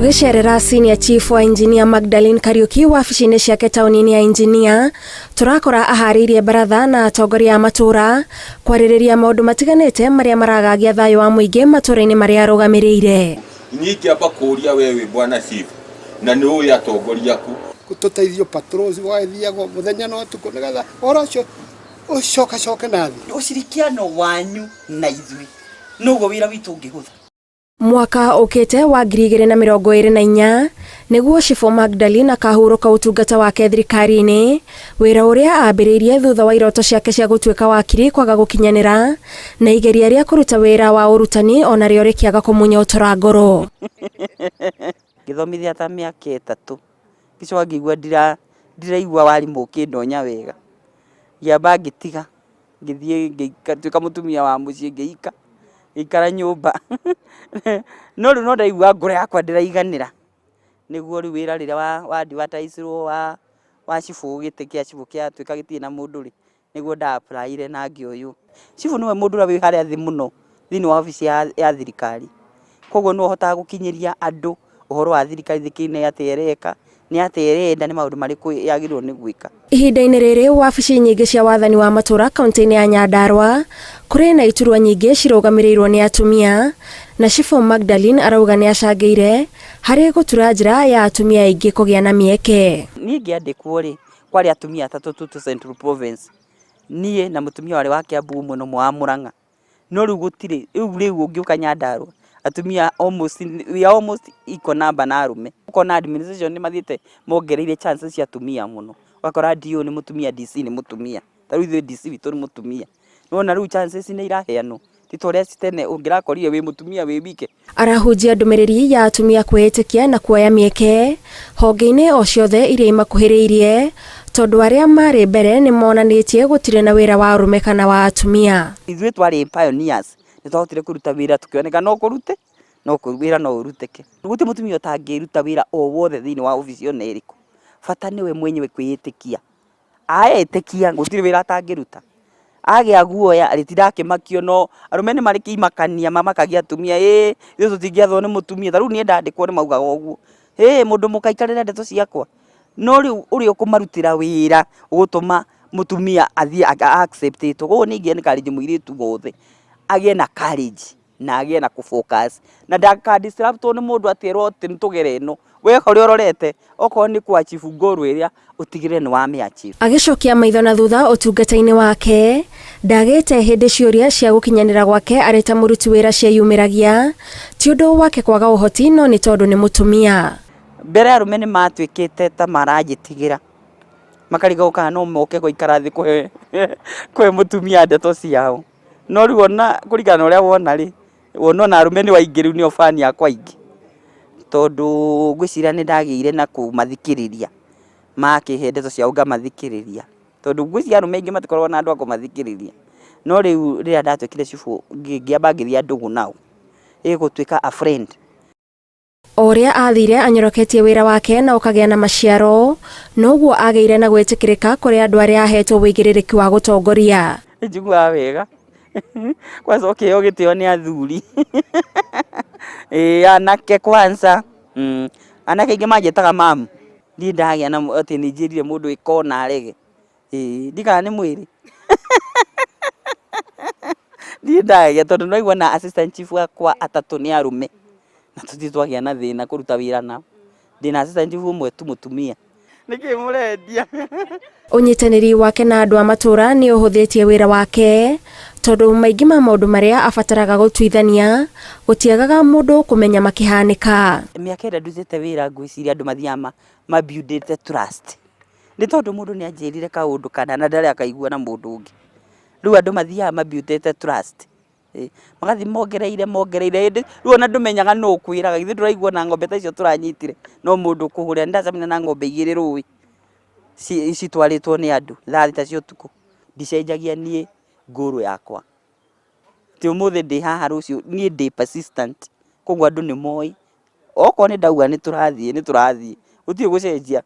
Tũgĩcerera Senior Chief wa Engineer Magdalene Kariuki wabici-inĩ ciake taũni-inĩ ya Engineer, tũrakora aharĩirie baratha na atongoria a matũra kwarĩrĩria maũndũ matiganĩte marĩa maragagia thayũ wa mũingĩ matũra-inĩ marĩa arũgamĩrĩire. Niĩ ingĩamba kũũria we wĩ bwana chief na nĩ ũĩ atongoria aku. Tũteithio patrols gũgagĩthiagwo mũthenya na ũtukũ nĩgetha ũhoro ũcio ũcokacoke na thĩ. Ushirikiano wanyu na ithuĩ noguo wĩra witũ ũngĩhũtha. Mwaka ũkĩte wa 2024 nĩguo Cibũ Magdalene akahurũka ũtungata wake thirikari-inĩ, wĩra ũrĩa ambĩrĩirie thutha wa iroto ciake cia gũtuĩka wakiri kwaga gũkinyanĩra na igeria rĩa kũruta wĩra wa ũrutani onarĩo rĩkĩaga kũmũnyotora ngoro. Ngĩthomithia ta mĩaka 3 ngĩcoka ngĩigua ndiraigua warimũ ũkĩndonya wega, ngĩamba ngĩtiga ngĩthiĩ ngĩtuĩka mũtumia wa mũciĩ ngĩika ngĩikara nyũmba no rĩu no ndaigua ngoro yakwa ndĩraiganĩra, nĩguo rĩu wĩra rĩrĩa wa advertise-irwo wa cibũ gĩtĩ kĩa cibũ gĩatuĩka gĩtirĩ na mũndũ rĩ, nĩguo nda apply-ire na ngĩoywo. Cibũ nĩwe mũndũ ũrĩa wĩ harĩa thĩ mũno thĩinĩ wa obici ya thirikari, koguo nĩwe ũhotaga gũkinyĩria andũ ũhoro wa thirikari nĩ atĩa ĩreka, nĩ atĩa ĩrenda, nĩ maũndũ marĩkũ yagĩrĩirwo nĩ gwĩka. Ihinda-inĩ rĩrĩ wabici nyingĩ cia wathani wa matũra kaunti-inĩ ya Nyandarua kũrĩ na iturwa nyingĩ cirũgamĩrĩirwo nĩ atumia na Cibũ Magdalene arauga nĩ acangĩire harĩ gũtura njĩra ya atumia aingĩ kũgĩa na mĩeke. Niĩ ngĩandĩkwo rĩ, kwarĩ atumia atatũ tu Central Province, niĩ na mũtumia warĩ wa Kiambu ũmwe na ũmwe wa Murang'a, no rĩu gũtirĩ, rĩu ũngĩũka Nyandarua atumia almost, we are almost equal number na arũme. Ũkona administration nĩ mathiĩte mongereire chances cia atumia mũno, ũgakora DO nĩ mũtumia, DC nĩ mũtumia, ta rĩu ithuĩ DC witũ nĩ mũtumia, nĩwona rĩu chances nĩ iraheanwo, ti ta ũrĩa tene ũngĩrakorire wĩ mũtumia wĩ wike. Arahunjia ndũmĩrĩri ya atumia kwĩĩtĩkia na kuoya mĩeke honge-inĩ o ciothe iria imakuhĩrĩirie tondũ arĩa marĩ mbere nĩ monanĩtie gũtirĩ na wĩra wa arũme kana wa atumia. Ithuĩ twarĩ pioneers, nĩ twahotire kũruta wĩra tũkĩoneka no kũrute, no wĩra no ũrutĩke. Gũtirĩ mũtumia ũtangĩruta wĩra o wothe thĩinĩ wa obici ona ĩrĩkũ, bata nĩwe mwenyewe kwĩĩtĩkia. Aetĩkia gũtirĩ wĩra atangĩruta, agĩa guoya arĩtinda akĩmakio no arũme nĩ marĩ kĩmakania mamakagia atumia, ĩ ithuĩ tũtingĩathwo nĩ mũtumia, ta rĩu niĩ ndandĩkwo nĩ maugaga ũguo, ĩ mũndũ mũka aikarĩre ndeto ciakwa, no rĩu ũrĩa ũkũmarutĩra wĩra ũgũtũma mũtumia athiĩ accept-ĩtwo, koguo niĩ ingĩ encourage mũirĩtu wothe agĩe na courage na agĩe na kũ focus na ndaka disrupt-wo nĩ mũndũ atĩ erwo atĩ nĩ tũgere ĩno, we harĩa ũrorete okorwo nĩ kũ achieve goal ĩrĩa ũtigĩrĩre nĩ wamĩ achieve. Agĩcokia maitho na thutha ũtungata-inĩ wake, ndagĩte hĩndĩ ciũria cia gũkinyanĩra gwake arĩ ta mũruti wĩra cieyumĩragia, ti ũndũ wake kwaga ũhoti no nĩ tondũ nĩ mũtumia. Mbere arũme nĩ matuĩkĩte ta maranjĩtigĩra, makarigagwo kana no moke gũikara thĩ kũhe mũtumia ndeto ciao, no rĩu ona kũringana na ũrĩa wona rĩ, wona ona arũme nĩo aingĩ rĩu nĩo fan akwa aingĩ, tondũ ngwĩciria nĩ ndagĩire na kũmathikĩrĩria, makĩhe ndeto ciao ngamathikĩrĩria, tondũ ngwĩciria arũme aingĩ matikoragwo na andũ a kũmathikĩrĩria, no rĩu rĩrĩa ndatuĩkire cibũ ngĩamba ngĩthiĩ ndũgũ nao, ĩgũtuĩka a friend. O ũrĩa athire anyoroketie wĩra wake na ũkagĩa na maciaro, noguo agĩire na gwĩtĩkĩrĩka kũrĩ andũ arĩa ahetwo wĩigĩrĩrĩki wa gũtongoria. Njiguaga wega kwanza ũkĩheo gĩtĩo nĩ athuri ĩĩ anake kwanza anake aingĩ manjĩtaga mamu, niĩ ndagĩa na atĩ nĩ njĩrire mũndũ ĩka ũna arege, ĩĩ ndiũĩ kana nĩ mwĩrĩ niĩ ndagĩa tondũ nĩ waigua ona assistant chief akwa atatũ nĩ arũme na tũtirĩ twagĩa na thĩna kũruta wĩra nao, ndĩna assistant chief ũmwe tu mũtumia. Nĩkĩ mũrendia? Ũnyitanĩri wake na andũ a matũra nĩ ũhũthĩtie wĩra wake tondũ maingĩ ma maũndũ marĩa abataraga gũtuithania gũtiagaga mũndũ kũmenya makĩhanĩka. Mĩaka ĩrĩa ndutĩte wĩra ngwĩciria andũ mathiaga ma build-ĩte trust, nĩ tondũ mũndũ nĩ anjĩrire kaũndũ kana na ndarĩ akaigua na mũndũ ũngĩ, rĩu andũ mathiaga ma build-ĩte trust, magathiĩ mongereire mongereire ĩndĩ rĩu ona ndũmenyaga nũ ũkwĩraga, githĩ ndũraigua ona ng'ombe ta icio tũranyitire no mũndũ ũkũhũrĩra, nĩ ndacemania na ng'ombe 2 rũĩ citwarĩtwo nĩ andũ thaa 6 cia ũtukũ, ndicenjagia niĩ goal yakwa, ti ũmũthĩ ndĩ haha rũciũ, niĩ ndĩ persistent, koguo andũ nĩ moĩ, okorwo nĩ ndauga nĩ tũrathiĩ nĩ tũrathiĩ, gũtirĩ gũcenjia,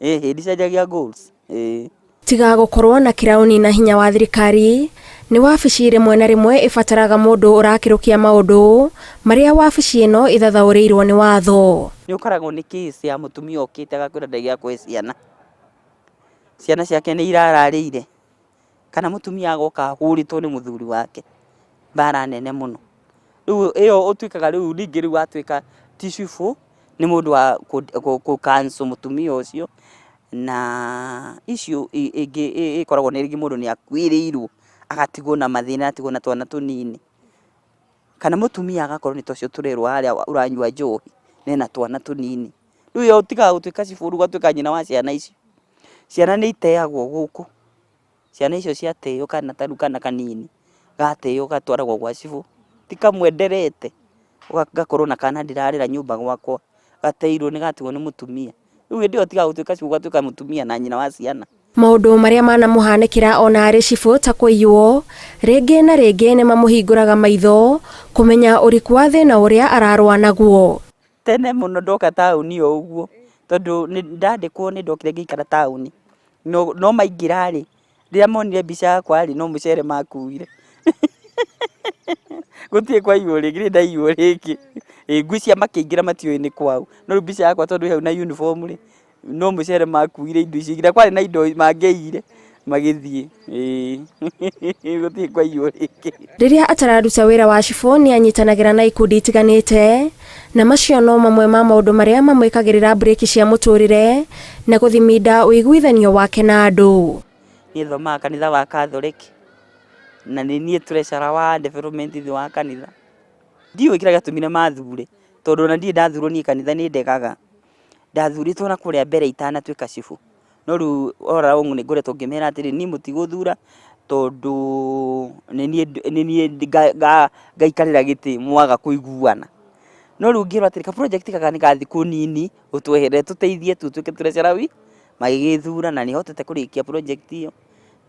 ĩhĩ ndicenjagia goals, ĩĩ. Tiga gũkorwo na kĩrauni na hinya wa thirikari, nĩ wabici rĩmwe na rĩmwe ĩbataraga mũndũ ũrakĩrũkia maũndũ marĩa wabici ĩno ĩthathaũrĩirwo nĩ watho. Nĩ Nĩ ũkoragwo nĩ case ya mũtumia ũkĩte agakwĩra ndarĩ gĩa kũhe ciana, ciana ciake nĩ irararĩire, kana mũtumia agoka ahũrĩtwo nĩ mũthuri wake mbara nene mũno. Rĩu ĩyo ũtuĩkaga rĩu ningĩ rĩu watuĩka ti cibũ, nĩ mũndũ wa kũ cancel mũtumia ũcio, na issue ĩngĩ ĩkoragwo nĩ rĩngĩ mũndũ nĩ akuĩrĩirwo agatigwo na mathĩna, agatigwo na twana tũnini. Kana mũtumia agakorwo nĩ ta ũcio tũrerwo harĩa ũranyua njohi na ena twana tũnini. Rĩu ĩyo ũtigaga gũtuĩka cibũ rĩu ũgatuĩka nyina wa ciana icio. Ciana nĩ iteagwo gũkũ, ciana icio ciateo kana ta rĩu kana kanini gateo gatwaragwo gwa cibũ, ti kamwe nderete, ngakorwo na kana ndĩrarera nyũmba gwakwa, gateirwo nĩ gatigwo nĩ mũtumia. Rĩu hĩndĩ ĩyo ũtigaga gũtuĩka cibũ ũgatuĩka mũtumia na nyina wa ciana. Maũndũ marĩa manamũhanĩkĩra ona arĩ cibũ ta kũiywo rĩngĩ na rĩngĩ nĩ mamũhingũraga maitho kũmenya ũriku wa thĩna ũrĩa ararũa naguo. Tene mũno ndoka taũni o ũguo, tondũ nĩ ndandĩkwo nĩ ndokire ngĩikara taũni, no maingĩra rĩ, rĩrĩa monire mbica yakwa rĩ, no mũcere makuire. Gũtirĩ kwaiywo rĩngĩ, ndirĩ ndaiywo rĩngĩ. Ngwĩciria makĩingĩra matiũĩ nĩ kwaũ, no rĩu mbica yakwa tondũ ĩ hau na uniform rĩ, no mũcere makuire indo icio, nginya kwarĩ na indo mangĩaiyire magĩthiĩ, ĩĩ gũtirĩ kwaiywo rĩngĩ. Rĩrĩa atararuta wĩra wa cibũ nĩ anyitanagĩra na ikundi itiganĩte na macio no mamwe ma maũndũ marĩa mamwĩkagĩrĩra mburĩki cia mũtũrĩre na gũthiminda ũiguithanio wake na andũ. Niĩ thomaga kanitha wa Catholic na nĩ niĩ treasurer wa development thĩinĩ wa kanitha. Ndiũĩ kĩrĩa gĩatũmire mathure tondũ ona ndirĩ ndathurwo niĩ kanitha nĩ ndegaga. Ndathurĩtwo na kũrĩa mbere itanatuĩka cibũ, no rĩu all along nĩ ngoretwo ngĩmera atĩrĩrĩ, niĩ mũtigũthura tondũ nĩ niĩ ngaikarĩra gĩtĩ mwaga kũiguana. No rĩu ngĩrwo atĩrĩ, ka project gaka nĩ ga thikũ nini ũtweherere tũteithie tu ũtuĩke treasurer witũ, magĩgĩthura na nĩ hotete kũrĩkia project ĩyo.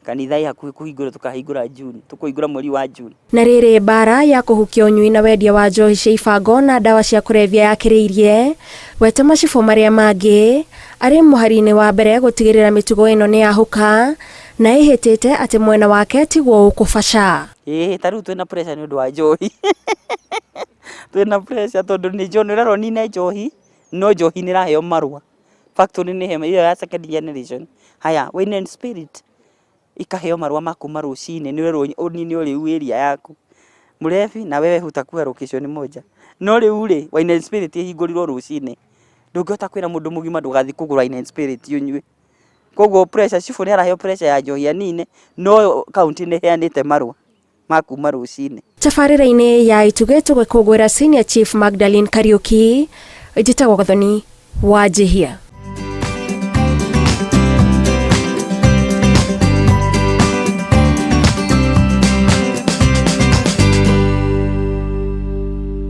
Kanitha ĩ hakuhĩ kũhingũrwo tũkahingũra June, tũkũhingũra mweri wa June. Na rĩrĩ mbara ya kũhukia ũnyui na wendia wa njohi cia ibango na ndawa cia kũrebia yakĩrĩirie, we ta macibũ marĩa mangĩ, arĩ mũhari-inĩ wa mbere gũtigĩrĩra mĩtugo ĩno nĩ yahuka na ĩhĩtĩte atĩ mwena wake tiguo ũkũbaca. Ĩĩ ta rĩu twĩna pressure nĩ ũndũ wa njohi twĩna pressure tondũ nĩ ũrerwo ũnine njohi no njohi nĩ ĩraheo marũa. Factory nĩ hema ĩyo ya second generation. Haya, wine and spirit ikaheo marũa ma kuma rũcinĩ nĩ werwo ũnine ũrĩu area yaku. Mũrebi na wewe hutakuwa location moja. No rĩu rĩ, wine and spirit ĩhingũrirwo rũcinĩ. Ndũngĩhota kwĩra mũndũ mũgima ndũgathiĩ kũgũra wine and spirit ũnyue. Koguo pressure, cibũ nĩ araheo pressure ya njohi anine, no county nĩ ĩheanĩte marũa ma kuma rũcinĩ. Tabarĩra-inĩ ya Itugĩ tũgĩkũngũĩra Senior Chief Magdalene Kariuki, njĩtagwo Gathoni Wanjihia.